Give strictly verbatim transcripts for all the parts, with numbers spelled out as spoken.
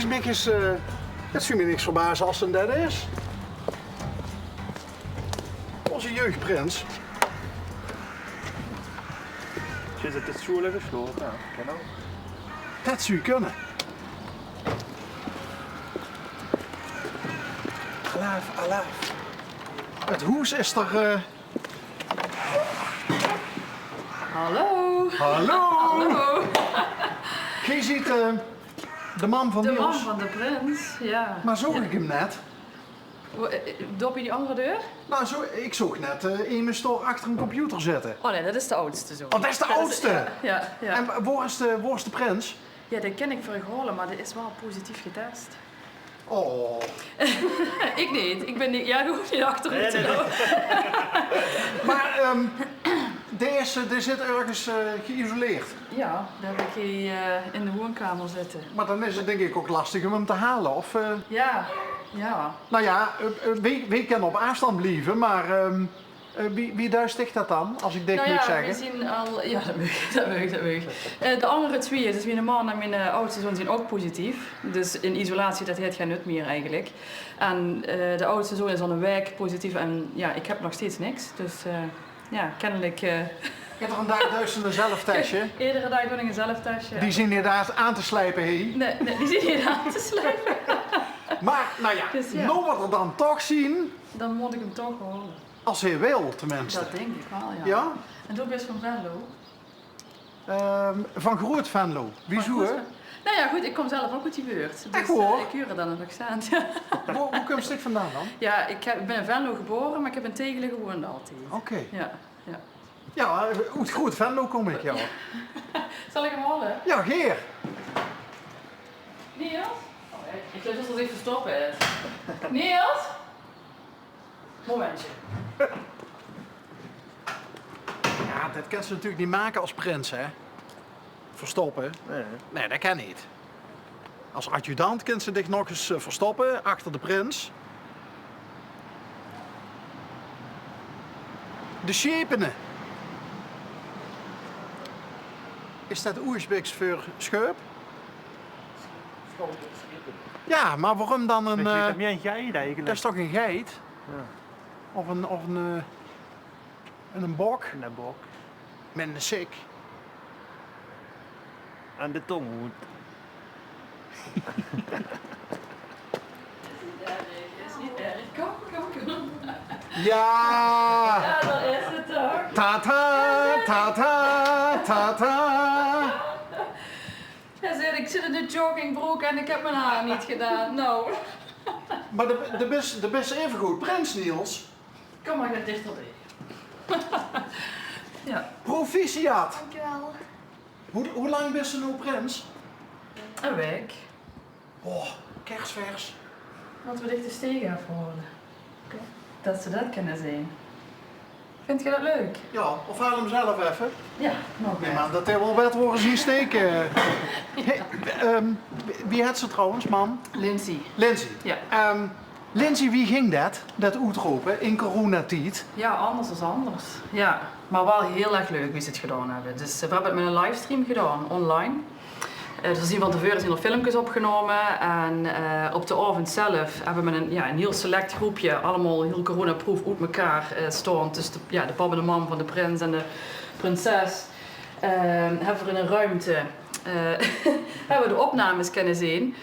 Mick is, eh, 't zuut mich niks verbaze es 'r det is. Ózze jeugprins. Zit 't sjoele geslote? Ja, genau. Det zuut kónne. Alaaf, alaaf. 't Hoes is d'r, eh, Hallo. Hallo. Hallo. Geer zeet, eh, de mam van Niels. De mam van de prins, ja. Mer zoog ich 'm net? Wo-, eh, eh, door bie die anger deur? Nou, zo, ich zoog net, eh, emes dao achter ein computer zitte. Oh nee, det is de ajdste zoon. Oh, det is de ajdste? Ja, ja, ja. En wo is de, wo is de prins? Ja, dae kin ich veur uch haole, mer dae is waal positief getes. Oh. Ich neet. Ich bin neet, ja, gewoon neet achter uch te loupe. Mer, ehm, dae is, eh, dae zit örges, eh, geïsoleerd. Ja, dae höb ich hie, eh, in de woonkamer zitte. Mer dan is 't dink ich ouch lastig óm 'm te haole, of, eh? Ja, ja. Nou ja, eh, eh, weej, weej kinne op aafstand blieve, mer, ehm, Eh, wie, wie duis dich det dan, es ich dit maag zègke? Nou ja, weej zien al, ja, det maag, det maag, det maag. Eh, de anger twieë, dus miene man en miene, eh, ajdste zoon, zien ouch positief. Dus in isolatie, det haet gein nut mieër eigelik. En, eh, de ajdste zoon is al ein waek positief en ja, ich höb nog steeds niks. Dus, eh, ja, kennelik, eh, Iedere daag duis se ein zelftestje? Iedere daag doon ich ein zelftestje. Die zien inderdaad aan te slijpe, hè? Nee, nee, die zien neet aan te slijpe. Mer, nou ja, dus ja, noe v'r 'm dan toch zien. Dan mót ich 'm toch haole. Es hae wil, tenminste. Det dink ich waal, ja. Ja? En doe bis van Venlo? Ehm, van Groot Venlo. Wieso, hè? Nou ja, good, ich kóm zelf ouch oet die buurt. Ech waor? Dus, eh, ich huur 't aan 't accent, ja. Wo, wo kums dich vandaan dan? Ja, ich höb, ich bin in Venlo gebore, mer ich höb in Tegele gewoond altied. Oké. Ja, ja. Ja, eh, oet Groot Venlo kóm ich, ja. Zal ich 'm haole? Ja, gaer. Niels? Oh, ich, ich wis det 'r zich verstop haet. Niels? Momentje. Ja, det kins se natuurlik neet make es prins, hè? Verstoppe. Nee. Nee, det kan neet. Es adjudant kins se dich nog ins, eh, verstoppe achter de prins. De sjepene. Is det Oesjtiks veur sjäöp? Ja, mer waorum dan ein, eh, det is toch ein geit? Ja. Of ein, of ein, eh, ein bok? Ein bok. Mit ein sik. En de tong oet. Is neet erg, is neet erg. Kóm, kóm, kóm. Ja! Ja, dao is 't toch. Ta-ta, ta-ta, ta-ta. Hae zaet: "Ich zit in de joggingbrook en ich höb mien haor neet gedaon." Nou. Mer de, de bis, de bis evegood prins, Niels. Kóm mer get dichterbie. Ja. Proficiat. Dankjewel. Wie, wie lang bis se noe prins? Ein waek. Oh, kersvers. Mótte v'r dich de steeg aafhaole? Oké. Det ze det kinne zeen. Vinjs se det leuk? Ja, of haol 'm zelf effe. Ja, nog. Nae, mer det hae waal wet wao 'r zien steek. Hè, ehm, wie, wie hèt ze trouwens, mam? Lindsay. Lindsay. Ja. Ehm, Lindsay, wie ging det, det oetrope in coronatied? Ja, anders es anders. Ja, mer waal hiel erg leuk wie ze 't gedaon höbbe. Dus, eh, v'r höbbe 't mit ein livestream gedaon, online. Eh, d'r zien van te veure zien d'r filmkes opgenómme en, eh, op d'n aovend zelf höbbe v'r mit ein, ja, ein hiel select groepje, allemaol hiel coronaproof oet mekaar, eh, staond. Dus de, ja, de pap en de mam van de prins en de prinses, eh, höbbe v'r in ein ruimte, eh, höbbe v'r de opnames kinne zeen.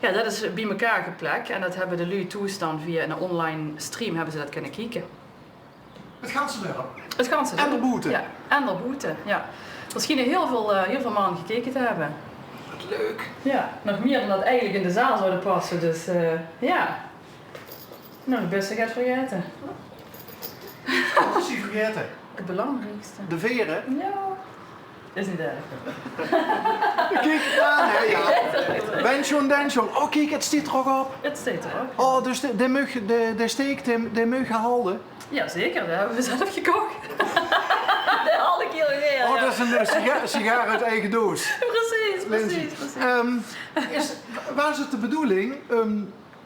Ja, det is bie mekaar geplek en det höbbe de luuj thoes dan via ein online stream höbbe ze det kinne kieke. 't Ganse dörp? 't Ganse dörp. En d'r boete? Ja, en d'r boete, ja. D'r sjiene hiel väöl, eh, hiel väöl man gekeke te höbbe. Wat leuk. Ja, nog mieër dan det eigelik in de zaal zoude passe, dus, eh, ja. Nou, 't bèste get vergaete. Wat is hie vergaete? 't Belangriekste. De vere? Ja. Is neet erg. Kiek, ah, nae, ja. Wen sjoon, den sjoon. Oh, kiek, 't steit d'r ouch op. 't Steit d'r op. Oh, dus de, de mug, de, de steek, de, de mug gehalde. Ja, zeker. Dae höbbe v'r zelf gekoch. Dae haol ich hiel gaer, ja. Oh, det is ein, eh, sigaar, sigaar oet eige doos. Precies, precies, precies. Ehm, is, waas 't de bedoeling, ehm,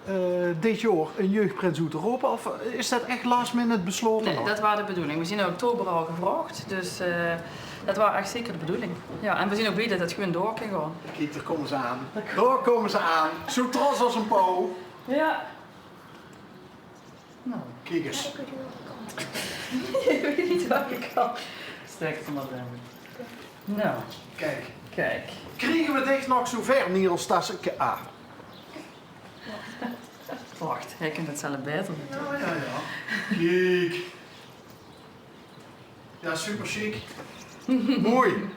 eh, dit jaor ein jeugprins oet te rope? Of is det ech last minute beslaote? Nae, det waas de bedoeling. Veer zeen in oktober al gevraog, dus, eh, det waas ech zeker de bedoeling. Jao, en veer zeen ouch blie det 't gewoon door kan gaon. Kiek, dao kómme ze aan. Dao kómme ze aan. Zoe trots es ein pauw. Jao. Noe. Kiek ins. Neet welke kant. Stèk 'm mer in. Noe. Kiek. Kiek. Kriege veer dich nog zoe wied, Niels, det se... Ah. Wach, hae kint 't zelf baeter. Jao, jao, jao. Kiek. Jao, super chic. Mooi.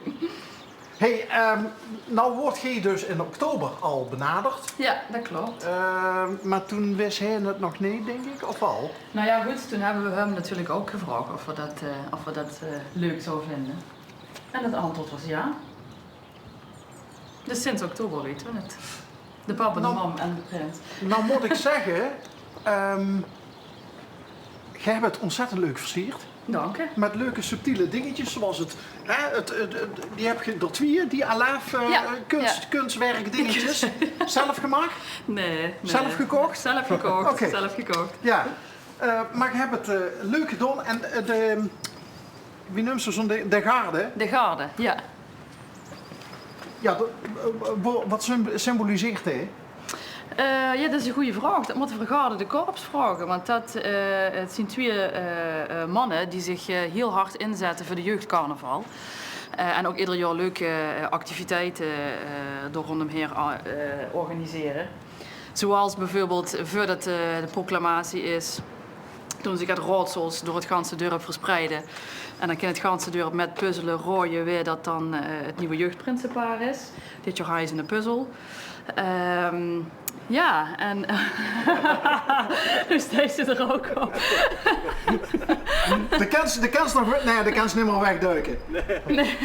Hey, ehm, noe woort geer dus in oktober al benaderd. Jao, det klop. Ehm, mer toen wis hae 't nog neet, dink ich, of waal? Noe jao, good, toen höbbe veer häöm natuurlik ouch gevraog of v'r det, eh, of v'r det, eh, leuk zouwe vinje. En 't antjwaord waas jao. Dus sinds oktober weite v'r 't. De pap en de mam en de prins. Noe mót ich zègke, ehm, geer höb 't óntzèttend leuk versierd. Dank uch. Mit leuke subtiele dingetjes, zoeals 't, hè, 't, 't, 't, die höb geer d'r twieë, die alaaf, eh, jao, kuns-, jao, kunswerkdingetjes. Zelf gemaak? Nae, nae. Zelf gekoch? Zelf gekoch, oké, zelf gekoch. Jao. Eh, mer geer höb 't, eh, leuk gedaon. En, eh, de, wie neums se zoe'n ding? De garde? De garde, jao. Jao, de, eh, wo-, waat sym-, symboliseert dae? Eh, jao, det is ein gooj vraog. Det mótte v'r Garde de Corps vraoge, want det, eh, 't zeen twieë, eh, eh, manne die zich, eh, hiel hard inzètte veur de jeugdcarnaval. Eh, en ouch eder jaor leuke, eh, activiteite, eh, dao róndjóm haer, eh, organisere. Zoeals bieveurbeeld veurdet, eh, de proclamatie is, doon ze get raadsels door 't ganse dörp verspreide. En dan kin 't ganse dörp mit puzzele raoje wae det dan, eh, 't nuuj jeugdprinsepaar is. Dit jaor haje ze 'ne puzzel. Ehm, jao, en noe steit ze d'r ouch op. De kins, de kins nog, nae, de kins neet mie wegduike. Nae.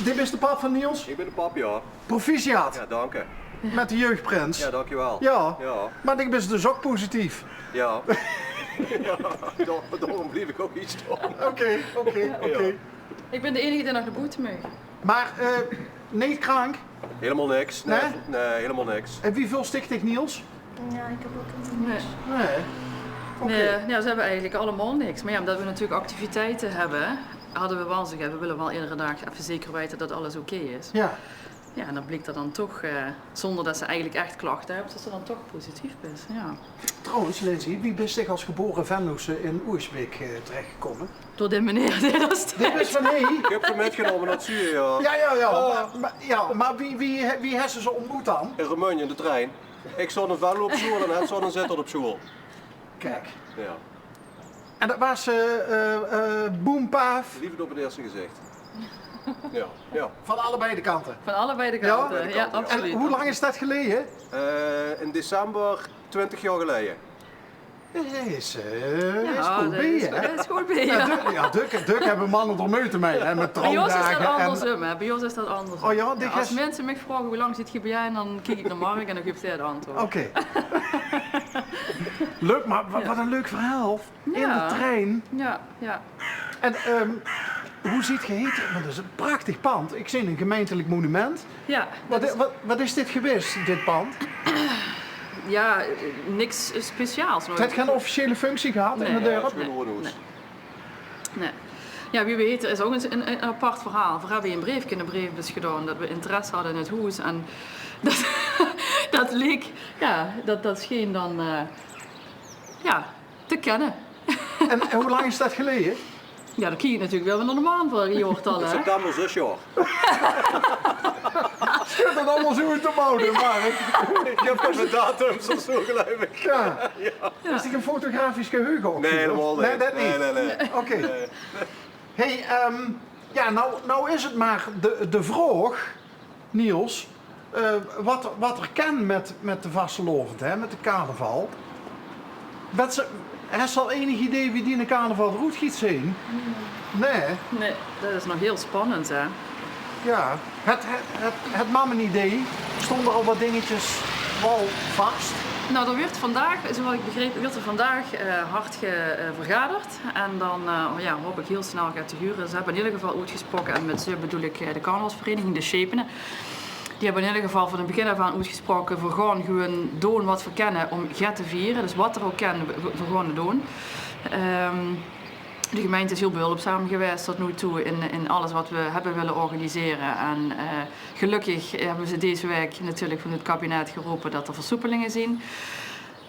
Dit is de pap van Niels? Ich bin de pap, jao. Proficiat. Jao, dank uch. Mit de jeugdprins. Jao, dankjewel. Jao. Jao. Mer dich bis dus ouch positief. Jao. Jao, dao-, daoróm blief ich ouch hie staon. Oké, oké, oké. Jao. Ich bin de einige dae nog nao boete maag. Mer, eh, neet krank? Hielemaol niks. Nae? Nae, nae, hielemaol niks. En wie veult dich, Niels? Jao, ich höb ouch hielemaol niks. Nae. Nae. Oké. Nae, jao, ze höbbe eigelik allemaol niks. Mer jao, ómdet v'r natuurlik activiteite höbbe, hadde v'r waal gezag, jao, v'r wille waal edere daag effe zeker weite det alles oké is. Jao. Jao, en dan bliek det dan toch, eh, zónger det se eigelik ech klachte höbs, det se dan toch positief bis. Jao. Trouwens, Lindsay, wie bis dich es gebore Venlose in Oosjbeek, eh, terechgekómme? Door dae meneer dae dao steit. Dit is van, hey. Ich höb ze mitgenómme nao 't zuuje, jao. Jao, jao, jao. Oh. Mer, mer, jao, mer wie, wie, wie höbs se ze óntmoet dan? In Remunj in de trein. Ich zoot in Venlo op sjoeal en hae zoot in Zitterd op sjoeal. Kiek. Jao. En det waas, eh, eh, eh, boem paaf? Leefde op 't ierste gezich. Jao, jao. Van allebei de kante? Van allebei de kante, jao, absoluut. En wie lang is det geleje? Eh, in december twintig jaor geleje. Is, eh, is good bie, hè? Is good bie, jao. Jao, dök, jao, dök, dök höbbe manne d'r meujte mei, hè, mit trouwdage en... Bie ós is det andersóm, hè. Bie ós is det andersóm. Oh jao, es minse mich vraoge: "Wie lang zit geer bie?" en dan kiek ich nao Mark en dan guf dae 't antjwaord. Oké. Leuk, mer wa-, waat ein leuk verhaol. In de trein. Jao, jao. En, ehm, wie zit geer hie? Want det is ein prachtig pand. Ich zeen ein gemeintelik monument. Jao, waat, waat, waat is dit gewaes, dit pand? Jao, eh, niks speciaals. 't Haet gein officiële functie gehad in 't dörp? Nae, nae, nae. Jao, wie v'r heite is ouch ein, ein, ein apart verhaol. V'r höbbe ein breefke in de breefbus gedaon det v'r interesse hadde in 't hoes. En det, det leek, jao, det, det sjeen dan, eh, jao, te kènne. En, en wie lang is det geleje? Jao, dan kiek ich natuurlik weer nao de maan veur 't jaortal, hè? September zès jaor. Sjuut det allemaol zoe oet de mouw, Mark? Ich höb det mit datums of zoe, geluif ich. Jao. Jao. Is dit ein fotografisch geheuge ouch? Nae, hielemaol neet. Nae, det neet. Nae, nae, nae. Oké. Nae. Hey, ehm, jao, noe, noe is 't mer de, de vraog, Niels, eh, waat, waat d'r kan mit, mit de vastelaovend, hè, mit de carnaval. Wèts se, höbs se al enig idee wie diene carnaval d'roet geit zeen? Nae. Nae, det is nog hiel spannend, hè? Jao. Höbs, höbs, höbs, höbs se ein idee? Stónge d'r al waat dingetjes al vas? Nou, d'r wuuert vandaag, zoewaat ich begreep, wuuert d'r vandaag, eh, hard ge-, eh, vergaderd. En dan, eh, jao, haop ich hiel snel get te hure. Ze höbbe in eder geval oetgesproke, en mit ze bedoel ich, eh, de carnavalsvereniging, de Sjepene. Die hebbe in eder geval van 't begin aaf aan oetgesproke: veer gaon gewoen doon wat veer kinne óm get te viere. Dus wat d'r ouch kan, veer, veer gaon 't doon. Ehm, de gemeinte is hiel behulpzaam gewaes tot noe toe in, in alles wat veer hebbe wille organisere. En, eh, gelökkig hebbe ze dees waek natuurlik van 't kabinet gerope tot d'r versoepelinge zien.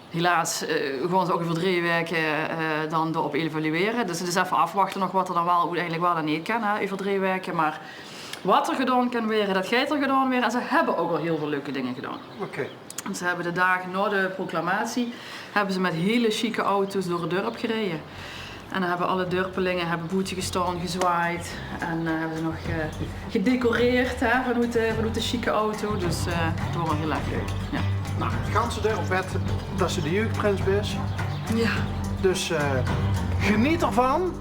Helaas, eh, gaon ze ouch euver drie waeke, eh, dan d'rop evaluere. Dus 't is effe aafwachte nog wat d'r dan waal oeteindelik waal en neet kan, hè, euver drie waeke. Mer wat d'r gedaon kan waere, dat geit d'r gedaon waere. En ze hebbe ouch al hiel väöl leuke dinger gedaon. Oké. En ze hebbe de daag nao de proclamatie, hebbe ze mit hiel sjieke auto's door 't dörp gereje. En dan hebbe alle dörpelinge hebbe boete gestaon, gezwaaid. En, eh, hebbe ze nog, eh, gedecoreerd, hè, vanoet de, vanoet de sjieke auto. Dus, eh, 't waor hiel erg leuk. Jao. Nou, 't ganse dörp wet dat se de jeugprins bis. Jao. Dus, eh, geniet d'rvan.